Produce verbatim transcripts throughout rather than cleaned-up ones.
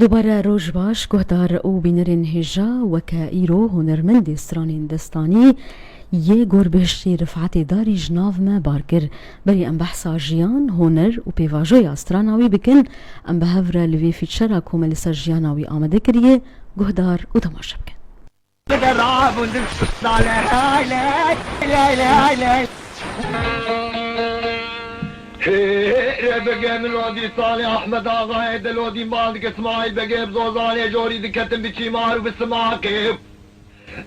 Dubare roj baş, guhdar û bînerên hêja, weke îro hunermendê stranên destanî yê gorbihiştî Rifetê Darî ji nav me bar kir. Berî em behsa jiyan, huner û pêvajoya strana wî bikin, em bi hev re li vê fîçera ku me li ser jiyana wî amade kiriye, guhdar û temaşe bikin. Hêre bege min odî Salê Ahmed Axayê de lodîn bal dike Smaîl Begê bi zozanê jorî diketin bi çîmar û bi simaqê.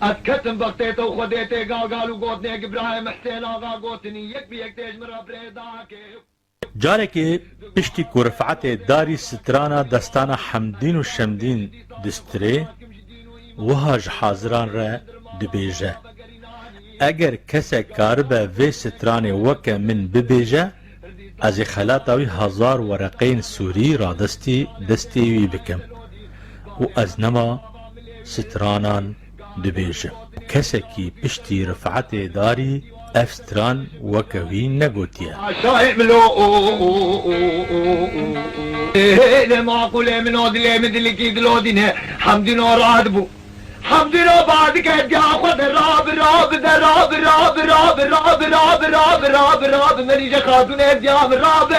Ez ketim bextê te û Xwedê tê gal gal û gotinê Gibrahîm Husên Axa gotinî yek bi yek tê ji min re birêdakê. Carekê piştî ku Rifetê Darî strana destana Hemdîn û Şemdîn distirê, wiha ji haziran re dibêje, eger kesek karibe vê stranê weke min bibêje, ez ê xelata wî hezar wereqeyên sûrî radestî destê wî bikim û ez nema stranan dibêjim. Kesekî piştî Rifetê Darî ev stran weke wî negotiye. Şahê min lo, o, o, o, o, o, o, o. Ê, lê maqûlê min o dilê min dilikî dilodîne. Hemdîno rad bû. Hemdîno badike diya xwe de rabi, rabi de, rabi, rabi, rabi, rabi, rabi, rabi, rabi, rabi, Merîje Xatûnê diya min rabi.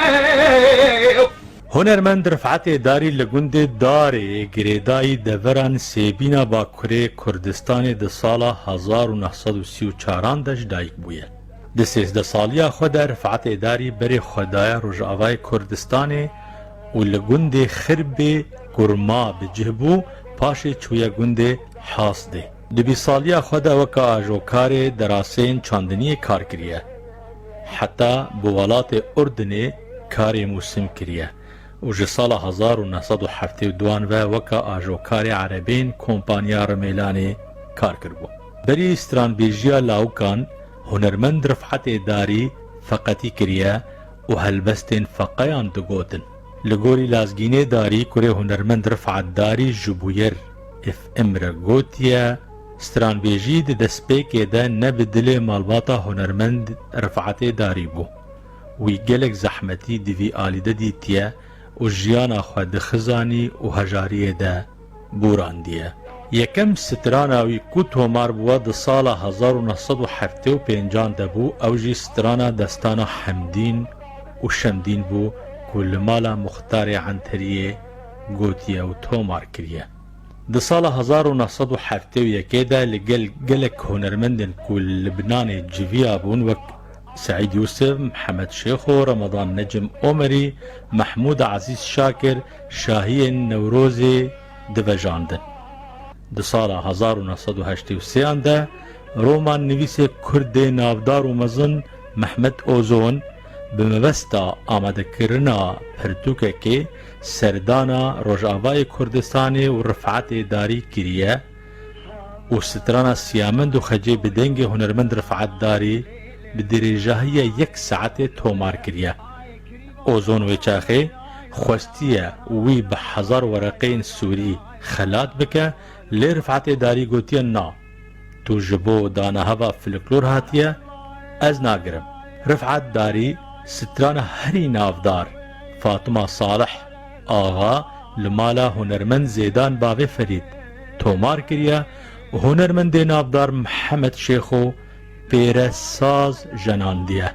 Hunermend Rifetê Darî li gundê Darê girêdayî deveran Sêbîna Bakurê Kurdistanê di sala hezar û neh sed û sî û çaran de ji dayik bûye. Di sêzdeh saliya xwe de Rifetê Darî berê xwe daye Rojavayê Kurdistanê û li gundê Xirbê Kurma bi cih bû, paşê çûye gundê Hasdê. Di bîst saliya xwe de weke ajokarê deraseyên çandiniyê kar kiriye. Heta bi welatê Urdinê karê mûsim kiriye û ji sala hezar û neh sed û heftê û duan ve weke ajokarê erebên kompaniya Rimêlanê kar kiribû. Berî stranbêjiya lawikan hunermend Rifetê Darî feqetî kiriye û helbestên feqeyan digotin. Li gorî Lazgînê Darî kurê hunermend Rifet Darî ji Bûyer F M re gotiye, stranbêjî di destpêkê de ne bi dilê malbata hunermend Rifetê Darî bû. Wî gelek zehmetî di vî alî de dîtiye û jiyana xwe di xizanî û hejariyê de bûrandiye. Yekem strana wî ku tomar bûwa di sala hezar û neh sed û heftê û pêncan de bû, ew jî strana destana Hemdîn û Şemdîn bû ku li mala Muxtarê Enteriyê gotiye û tomar kiriye. Di sala hezar û neh sed û heftê û yekê de li gel gelek hunermendên ku li Libnanê civiya bûn, wek Seîd Yûsif, Mihemed Şêxo, Remadan Necim Omerî, Mehmûd Ezîz Şakir, Şahiyên Newrozê divejandin. Di sala hezar û neh sed û heştê û sêyan de romannivîsê Kurd ê navdar û mezin Mehmet Ozon bi mebesta amadekirina pirtûkekê serdana Rojavayê Kurdistanê û Rifetê Darî kiriye û strana Siyamend û Xecê bi dengê hunermend Rifet Darî bi dirêjahiya yek saetê tomar kiriye. Ozon wê çaxê xwestiye wî bi hezar wereqeyên sûrî xelat bike, lê Rifetê Darî gotiye, na, tu ji bo daneheva folklor hatiye, ez nagirim. Rifet Darî strana herî navdar Fatima Salih Axa li mala hunermend Zêdan Bavê Ferîd tomar kiriye û hunermendê navdar Mihemed Şêxo pêre saz jenandiye.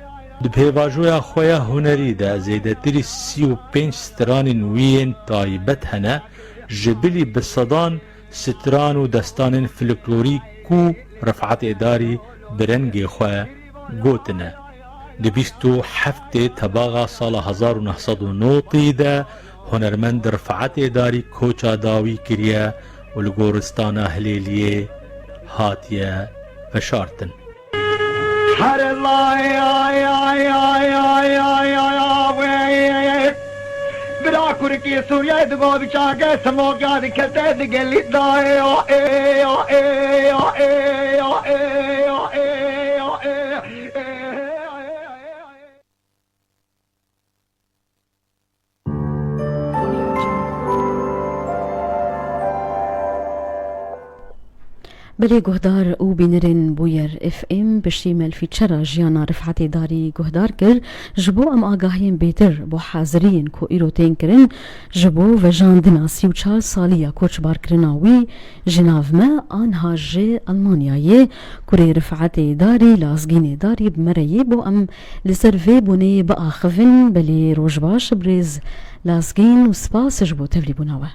Di pêvajoya xwe ya hunerî de zêdetirî sî û pênc stranên wî yên taybet hene, ji bilî bi sedan stran û destanên folklorî ku Rifetê Darî bi rengê xwe gotine. Di bîst û heftê tebaxa sala hezar û neh sed û notî de hunermend Rifetê Darî koça dawî kiriye û li goristana Hilêliyê hatiye veşartin. Here lay ay ay ay ay ay ay ay ay. Bira kurikî Sûriyeyê digo bi çake simoka dikete di gelî dayê ya ê ya ê ya ê ya ê ya ê ya ê. Belê guhdar û bînerên Bûyer F M, piştî me li fîçera jiyana Rifetê Darî guhdar kir, ji bo em agahiyên bêtir bo haziriyên ku îro tên kirin, ji bo vejandina sî û çar saliya koçbarkirina wî ji nav me, anha ji Almanyayê, kurê Rifetê Darî, Lazgînê Darî, bi me re yê bo em li ser vê boneyê biaxivin. Belê roj baş birêz Lazgîn û spas ji bo tevlîbûna we.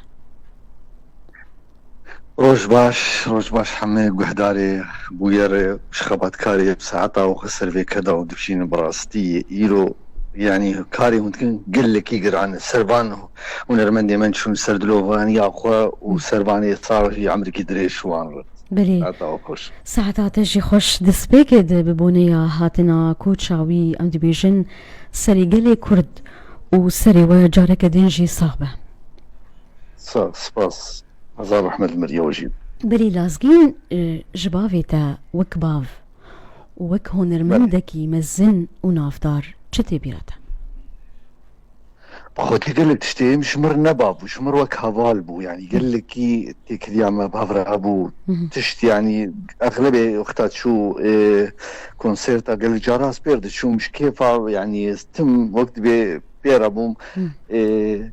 Roj baş, roj baş hemê guhdarê Bûyerê û ji xebatkarê bi saeta û xwe ser vê keda û dibijînin bi rastî îro, yanî karê hûn dikin gelekî giran e. Ser van hunermendê me çûn ser dilovaniya xwe û ser vanê sar jî emrikî dirêj wan re. Belê. Saeta xwe xweş. Saeta te jî xweş. Destpêkê de bi boneya hatina koça wî em dibêjin serê gelê Kurd û serê we careke din jî sax be. Sa-, spas. Hezar rehmet li meriya we jî. Belê Lazgîn, e, ji bavê te wek bav û wek hunermendekî mezin û navdar çi tê bîra te? Bi xwedî gelek tiştê em ji mir ne bav bû, ji mir wek heval bû. Yanî gelekî têkiliya me bi hev re hebû. Tişt, yanî exlebê wexta çû, e, konserta gelek cara ez pêr diçûm, ji kêfa, yanî ez tim wek dibê pêre bûm. E,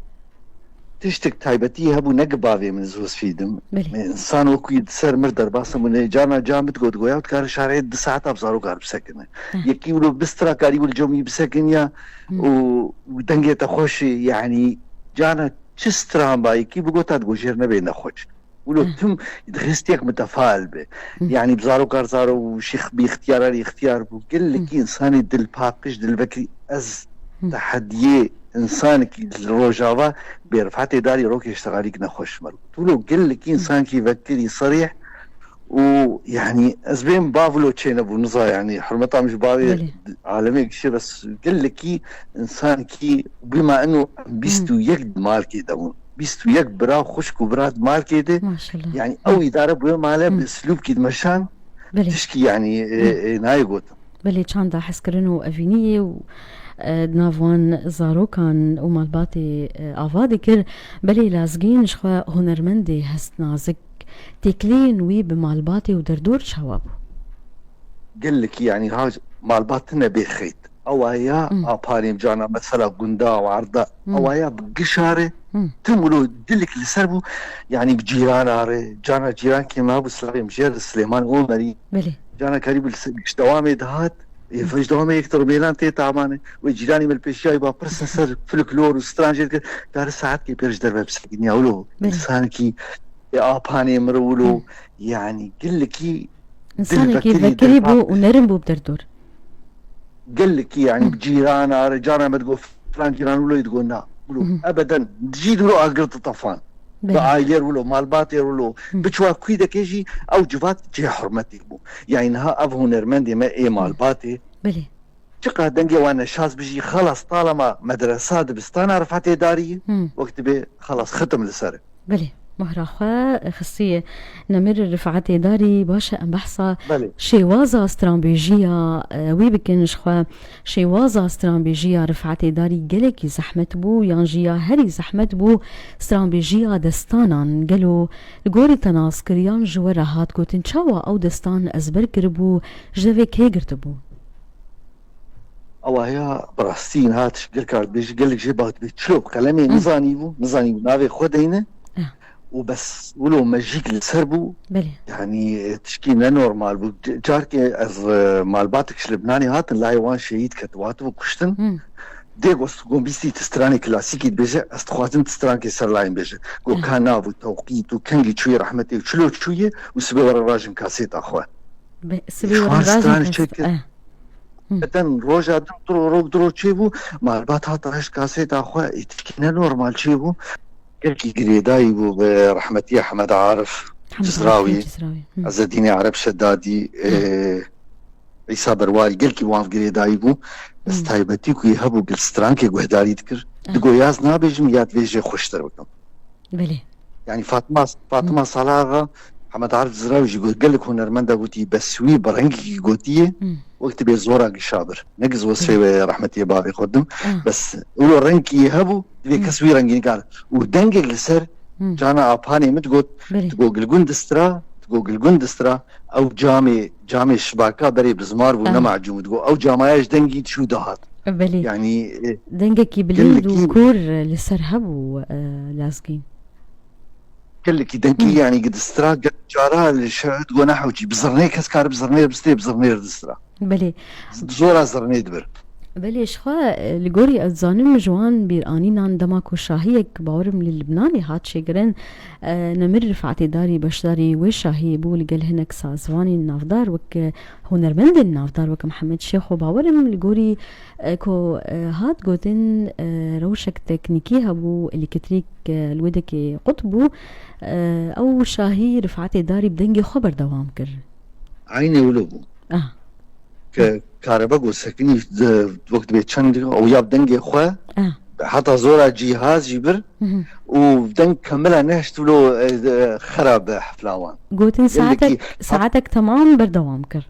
Tiştek taybetî hebû, ne gi bavê min, ez wesfî dim. Belê. Însan wekî di ser mir derbas hebûne. Carna ca min digot, goya dikare şarê di saeta bi zarokan bisekine. Yekî wilo bistira karî wilo cemî bisekiniya û dengê te xweş e, yanî carna çi stran ba, yekî bigota digot jêr nebe nexweş. Wilo tim dixist yek mitefail be. Yanî bi zarokar zaro û şîx bi ixtiyaran ixtiyar bû. Gelekî însanê dilpaqij, dilvekirî. Ez tehediyê însanekî li Rojava bê Rifetê Darî rokê ji teqalîk nexweş mer. Wilo gelekî însankî vekirî serîh û, yanî, ez bêm bav wilo çênebû, niza, yanî, hurmeta min ji bavê alemê gişê, bes gelekî însankî bîma eno bîst û yek di malkê de bûn. Bîst û yek bira, xwişk û bira di malkê de. Maşallah. Yanî ew îdare bûye male bi slûbkî dimeşan. Belê. Tişkî, yanî, e, e, nayê gotin. Belê, çanda hezkirin û evîniyê û, e, di nav wan zarokan û malbatê, e, ava dikir. Belê Lazgîn jixwe hunermendê hest nazik, têkiliyên wî bi malbatê û derdor çawa bû? Gelekî, yanî, ha malbat tine bê xeyt. Ewa ya apanê cana mesela gunda û arda. Ewa ya bi gişare. Tim wilo dilik li ser bû. Yanî bi cîran are. Cana cîran kê me bû, silavê min jê re Silêman Omerî. Belê. Cana karî bû li ser giş dewamê dihat. Ê, vej dewamê yek tirmêlan tê tamane. Wê cîranê min li pêşiyayî ba pirsin ser folklor û stran jê dikir. Kare saetkê pêr ji derve bisekiniya wilo. Belê. Însankî, ê, apanê min re wilo. Yanî gelekî Însanekî dilvekirî, vekirî bû dilpak. Û nerin bû bi derdor. Gelekî, yanî, bi cîran are, cana me digot, filan cîran wilo, digot na. Wilo, ebeden, jî wilo agirti tefan. Bi ailêr wilo, malbatêr wilo. Biçwa kûdekê jî ew civat cihê hurmetê bû. Yanî niha ev hunermendê me ê malbatê. Belê. Çiqa dengê wan neşaz bijî, xelas talema medresa dibistana Rifetê Darî, wek dibê xelas xitim li ser. Belê, mohra xwe xistiye. Nemir Rifetê Darî, baş e, em behsa şêwaza stranbêjiya, e, wî bikin ji xwe. Şêwaza stranbêjiya Rifetê Darî gelekî zehmet bû, yan jî ya herî zehmet bû stranbêjiya destanan. Gelo li gorî te nas kir yan ji we re hat gotin, çawa ew destan ezber kiribû, ji devê kê girtibû? Ewa ya bi rastî niha tişt gelek kar dibêjî, gelek jê bak dibê çilo bi qelemê nizanîbû, nizanîbû navê xwe deyne û bes wilo mejîk li ser bû. Belê. Yanî, e, tişkî ne normal bû. C-, carkê ez, e, malbatek ji Libnanê hatin, layê wan şehîd ket, hatibû kuştin. Dê gost, gon bîstî ti stranê klasîkî dibêje, ez dixwazim ti strankê ser layê min bêje. Go ka nav û tewqît û kengî çûyê rehmetê û çilo çûyê û sibê were rajim kasêta xwe. Be, sibê were rajim kasêta. Beden roja din diro rok diro çêbû, malbat hat reşt kasêta xwe, ê tişkî ne normal çêbû. Gelkî girêdayî bû bi rehmetiya Hemed Arif Cizrawî, Ezedînê Arif Şedadî, e, Îsa Berwarî, gelkî wan girêdayî bû. Bes taybetî ku yê hebû gil strankê guhdarî dikir. Digo ya ez nabêjim ya divê jê xweştir bikim. Belê. Yanî Fatima, Fatima Salaxa, Hemed Arif Ziraw jî got, gelek hunermenda gotî, bes wî bi rengekî gotiye, wek dibê zora gişa bir. Ne giz wesfê wê rehmetiyê bavê xwe dim. Bes wilo rengekî hebû, divê kes wî rengî nikar. Û dengek li ser cana apanê min digot, digot gilgûn distra, Digo Gilgûn distra, ew camê, camê şibaka berê bizmar bû, Ah. ne macûm. Digo ew camaya ji dengî çû dihat. Belê. Yanî, e, Dengekî bilind û gelekî kûr li ser hebû, e, Lazgîn. Gelekî dengî, Hı. yanî, distra, gel cara li şer digo nehewçî. Bi zirnê kes kar bi zirnê bistê, bi zirnê distra. Belê. Zora zirnê dibir. Belê, ji xwe, e, li gorî ez dizanim ji wan bîranînan dema ku şahiyek bawerim li Libnanê hat çêkirin, e, Nemir Rifatê Darî beşdarî wê şahiyê bû li gel hinek sazvanên navdar wek, e, hunermendên navdar wek Mihemed Şêxo bawerim li gorî, e, ku, e, hat gotin, e, rewşek teknîkî hebû, elektrîk, e, li wê dekê qut bû, e, ew şahî Rifatê Darî bi dengê xwe berdewam kir. Eynê wilo bû. Ah. Ke karebe got sekinî, de, wek dibê çeng dike, ew ya bi dengê xwe, Ah. heta zora cîhaz jî bir, Mhm. û deng kamila nehişt wilo, e, de, xera bi hefla wan. Gotin Gelekî saetek, hat- saetek temam berdewam kir.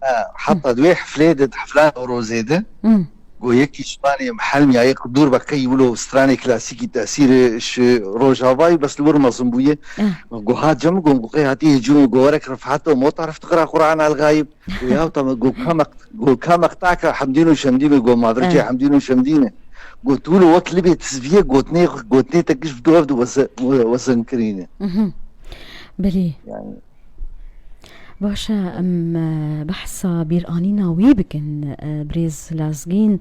Ha, heta di wê heflê de, di hefla Newrozê de, Hmm. got yekî ji banê helmiyayê dûr be qey wilo stranê klasîkî tesîrê ji Rojavayî bes li wir mezin bûye. Eh. Got hat cem, got, got qey hatî hicûmê, got werek Rifat û mota Rifat qira Qur'an el Gayib. Got ya tamam, got kamek, got kamek taka Hemdîn û Şemdîn, got mavircê Eh. Hemdîn û Şemdîn e. Got wilo wek libê tizviye, gotnê, gotnê tekiş bi duev de weze-, we-, wezin kirîne. Mhm. Belê. Yani, Baş e, em, e, behsa bîranîna wî bikin, e, birêz Lazgîn.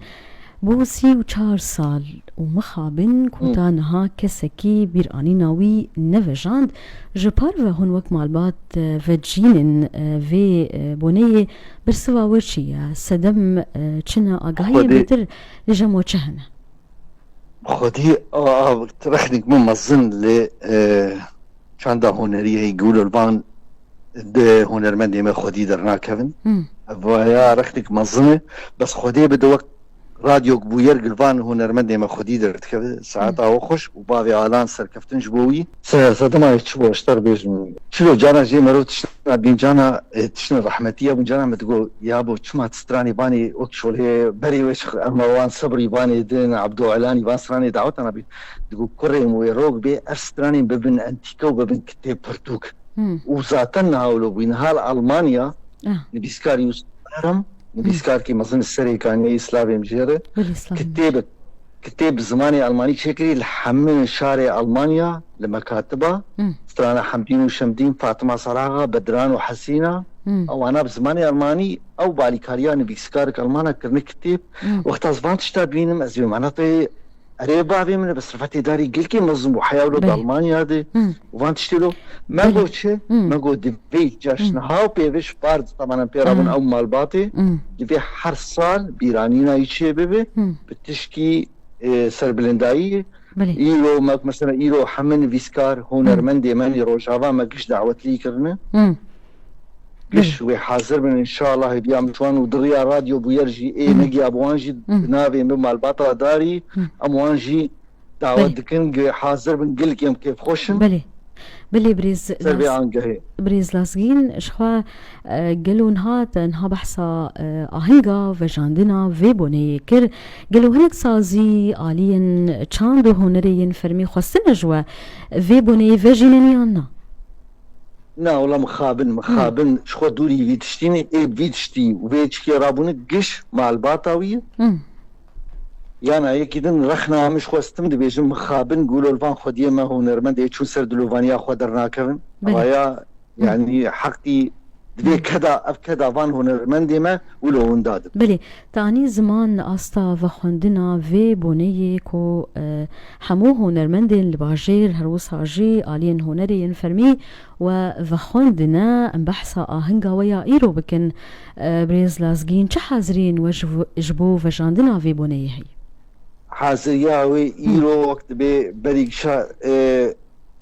Bo sî û çar sal û mixabin ku Hı. ta niha kesekî bîranîna wî nevejand. Ji par ve hûn wek malbat, e, vedijînin, e, vê, e, boneyê, bersiva we çi ye? Sedem, e, çi ne? Agahiyên Xwedê bêtir li cem we çi hene? Xwedî, a, a, rexnîk min mezin li, e, çanda hunerî heyî gulo li van di hunermendê me xwedî dernakevin. Hmm. Vaya rexnîk mezin e, bes xwedê bide wek radyok bûyer gil van hunermendê me xwedî derdikeve. Saeta Hmm. we xweş û bavê Alan serkeftin ji bo wî. Se-, sedema çi bo, ji te re bêjim. Çilo cana jê mero tiştna bîn cana, e, tiştna rehmetî ya bûn cana me digo, ya bo çima tu stranê banê wek şolê berê we şix-, em wan Sebrî banê din, Ebdo Elanî van stranê daweta nabî. Digo kurê min wê rok bê, ev stranên bibin entîke û bibin kitêb pirtûk. Hmm. Û zaten niha wilo bûyî. Niha li Almanya Ah. nivîskar Yusuf Erem, Hmm. nivîskarkî mezin Serê Kaniyê Slavê min jê re. Belê, Slavê min. Kitêbek, kitêb bi zimanê Almanî çêkirî li hemî şarê Almanya, li mekatiba, Hmm. strana Hemdîn û Şemdîn, Fatima Saraxa, Bedran û Hesîna, Hmm. ewana bi zimanê Almanî, ew balîkariya nivîskarek Almana kirine kitêb. Hmm. Wexta ez van tişta dibînim, ez vê manatê erê bavê min e, bi sirfetê darî gelkî mezin bû, heya wilo di Belê. Almanya de, Hmm. û van tiştê lo. Me Belê. got çi? Hmm. Me got divê caş Hmm. niha û pêviş par di tamanan pê rabûn Hmm. ew malbatê, Hmm. divê her sal bîranîna wî çê bibe, Hmm. bi tişkî, e, serbilindayî. Belê. Îro me, mesela îro hemî nivîskar, Hmm. hunermendê me ê Rojava me giş dawetlî kirine. Hmm. Giş Belê. wê hazir bin, inşallah, hêdiya min ji wan û di riya radyo bûyer jî ê Hmm. negiya bi wan jî Hmm. bi navê min malbata darî, Hmm. em wan jî dawet Belê. dikin, gi hazir bin, gelkî em kêfxweş in. Belê. Belê, birêz Ser vê Laz-, angehê. Birêz Lazgîn, ji xwe, e, gelo niha te niha behsa, e, ahinga vejandina vê boneyê kir. Gelo hinek sazî aliyên çand û hunerê yên fermî xwestine ji we vê boneyê vejînin yan na? Na, wela mixabin, mixabin, Hmm. ji xwe dûrî vî tiştî ne, ê vî tiştî û vê çikê rabûne giş malbata wî ye. Hmm. Yana yekî din rexna min ji xwe stim dibêjin, mixabin, gulo li van xwediyê me hunermend ê çûn ser dilovaniya xwe dernakevin. Belê. Vaya, Hmm. yanî heqî divê Hmm. keda, ev keda van hunermendê me wilo winda dibe. Belê, te anî ziman asta vexwendina vê boneyê ku, e, hemû hunermendên li bajêr, her wisa jî aliyên hunerê yên fermî we vexwendine, em behsa ahinga we ya îro bikin. E, birêz Lazgîn, çi haziriyên we ji vo-, ji bo vejandina vê boneyê heye? Haziriya wê Hmm. îro wek dibê berî gişa, e,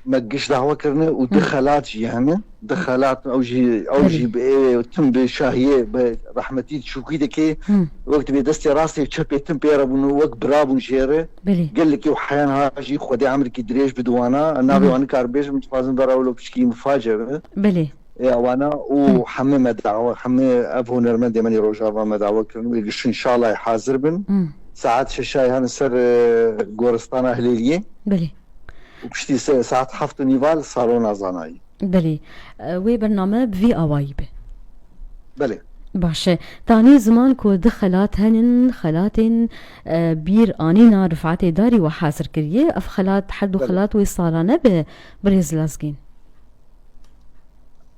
me giş dawa kirine û du Hmm. xelat jî hene. Du Hmm. xelat ew jî, ew Belê. jî bi, e, tim bi şahiyê, bi rehmetî çûkî dike. Hmm. Wek dibê destê rastê çepê tim pê re bûn û wek bira bûn jê re. Belê. Gelekî û heyan ha jî Xwedê emrikî dirêj bide wana. Navê Hmm. wan nikarim bêjim, dixwazim vera wilo piçkî miface be. Belê. Ê, ewana û Hı. hemî me dawe, hemî ev hunermendê min ê Rojava me dawe kirin. Wê giş inşallah hazir bin. Hı. Saet şeşayê hene ser, e, goristana Hilêliyê. Belê. Û piştî se-, saet heft û nîva li salona zanayî. Belê, e, wê bername bi vî awayî be. Belê. Baş e. Tanî ziman ku di xelat henin, xelatên, e, bîr anîna Rifatê Darî we hazir kiriye. Ev xelat, her du Belê. xelat wê salane be, birêz Lazgîn.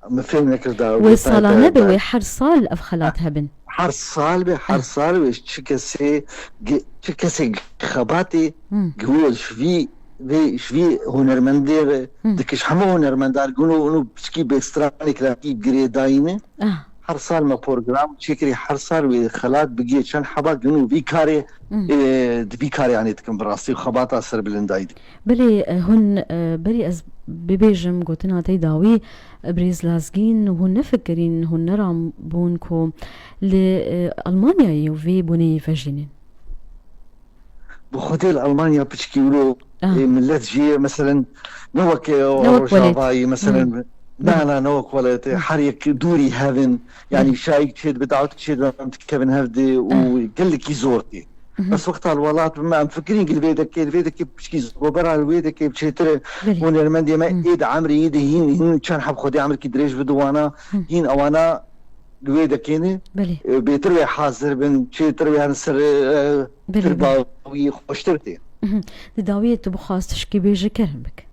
Min fêm nekir da Wê salane be, wê her sal ev xelat hebin. Her sal be, her Ah. sal be, çi kesê, ge- çi kesê xebatê Hmm. giwol ji vî, vê, ji vî hunermendê re Hmm. dikiş, hemû hunermendar gino û piçkî bêstranê kirakî girêdayîne. Ah. Her sal me program çêkirî, her sal wê xelat bigê çend heba gino vî karê, Hmm. e, di vî karê anê dikin bi rastî û xebata serbilindayî dikin. Belê, e, hûn, e, berî ez bibêjim gotina te dawî, e, birêz Lazgîn, hûn nefikirîn, hûn neram bûn ku li, e, Almanyayê û vê boneyê vejînin? Bi xwedê li Almanya piçkî wilo, Ah. e, millet jî, meselen, ne wek, e, Ne wek welêt. Rojavayî, meselen, Hmm. na, na, ne wek welet, e, Hmm. her yek dûrî hevin, yani Hmm. şayik çêdibit, dawet çêdibit, em dikevin hevdê û gelekî zor tê. Mhm. Bes wexta li welat me em fikirîn li vê dekê, li vê dekê piçkî zor, bera li wê dekê çêtir Belê. hunermendê me Hmm. ê di emrê yî de hîn, hîn çend heb Xwedê emrikî dirêj bide wana, Hmm. hîn ewana li wê dekê ne, Belê. e, bêtir wê hazir bin, çêtir wê herin ser, e, Belê, tir belê. bawî xweştir tê. Mhm. Di dawiyê tu bixwaz tişkî bêje kerem bik.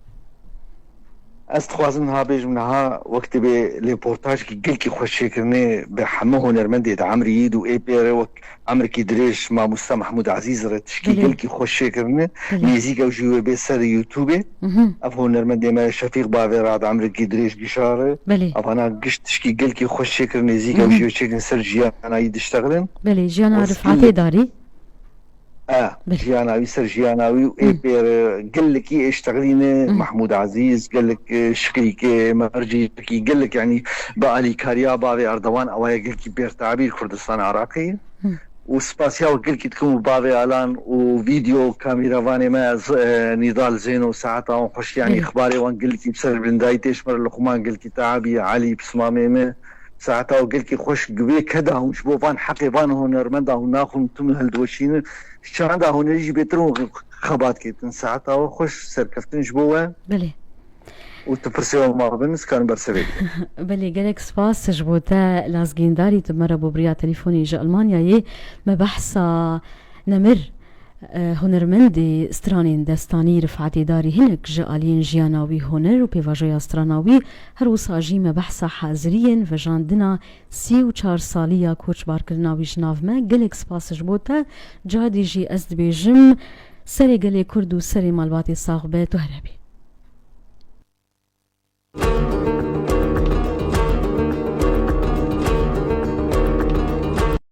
Ez dixwazim niha bêjim, niha wek dibê lêportajkî gelkî xweş çêkirine bi hemû hunermendê di emrî yî û ê pê re wek emrikî dirêj mamoste Mehmûd Ezîz re tişkî Belê. gelkî xweş çêkirine. Belê. Nêzîk ew jî wê bê ser YouTubeê. Mhm. Ev hunermendê me Şefîq Bavê re di emrikî dirêj gişa re. Belê. Evana giş tişkî gelkî xweş çêkirin, nêzîk ew Mhm. jî wê çêkin ser jiyana yî diştexilin. Belê, jiyana Wez Rifatê gelek. Darî. E, Belê. jiyana wî ser jiyana wî û ê Hı. pê re gelekî êştexilîne Hı. Mehmûd Ezîz, gelek, e, şikrîkê, mercîkî, gelek, yanî bi alîkariya bavê Erdewan ewaye gelkî bêr tabîr Kurdistan Iraqê. Hı. Û spasiya we gelkî dikim û bavê Alan û vîdeo kamîrevanê me, z-, e, Nîdal Zêno, saeta wan xweş, yanî Belê. ixbarê wan gelkî bi ser bilindayî tê ji me re, Luqman gelkî tabî, Elî pismamê me. Saeta wan gelkî xweş, gi wê keda hûn ji bo van heqê van hunermenda hûn naxwin, tim hildiweşînin. Çanda hunerî jî bêtir hûn xebat ketin. Saeta wan xweş, serkeftin ji bo we. Belê. Û tu pirsê wan ma bin, ez karim bersivê bidim. Belê, gelek spas ji bo te Lazgîn Darî, tu me re bû bi riya telefon ji Almanyayê. Me behsa Nemir, e, hunermendê stranên destanî Rifatê Darî hinek ji aliyên jiyana wî, huner û pêvajoya strana wî, her wisa jî me behsa haziriyên vejandina sî û çar saliya koçbarkirina wî ji nav me. Gelek spas ji bo te. Carî jî ez dibêjim, serê gelê Kurd û serê malbatê sax be, tu here bî.